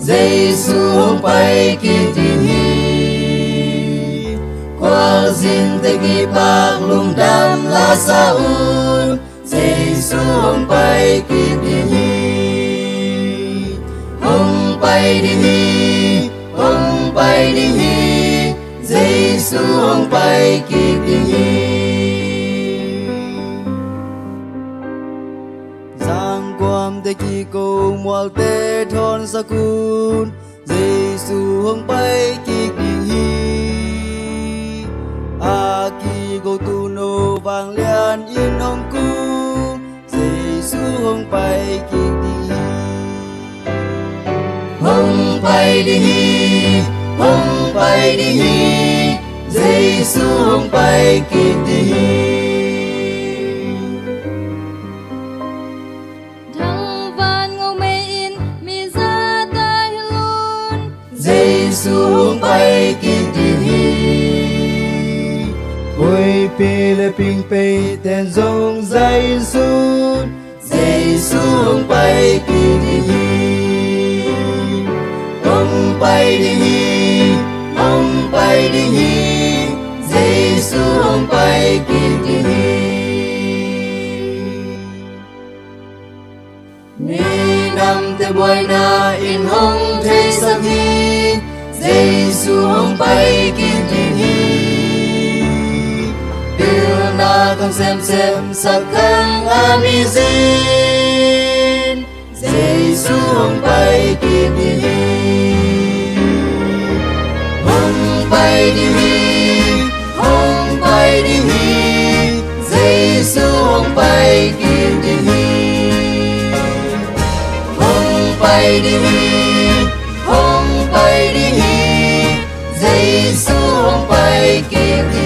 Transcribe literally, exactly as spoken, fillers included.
Jesu hong pai kik ding hi. Khualzinte kipak lungdam la sa un. Jesu hong pai kik ding hi. Hong pai ding hi. Hong pai ding hi. Jesu hong pai kik ding hi. Zangkuamte kiko, mualte thawnsak un. Jesu hong pai kik ding hi. A kiko tuuno vanglian in hong kum. Jesu hong pai kik ding hi. Hong pai ding hi. Hong pai ding hi. Jesu hong pai kik ding hi. Thangvan ngomei in mi zahtak hi lun. Jesu hong pai kik ding hi. Koipi le pingpei ten zong zain sun. Jesu hong pai kik ding hi. Hong pai ding hi. Hong pai ding hi. Jesu hong pai kik ding hi. Minamte buaina in hong theisak hi. Jesu hong pai kik ding hi. Pilna khang semsem, sakkhang a mizin. Jesu hong pai kik ding hi. Hong pai ding hi. Hong pai ding hi. Jesu hong pai kik ding hi. Hong pai ding hi. Hong pai ding hi. Jesu hong pai kik ding hi.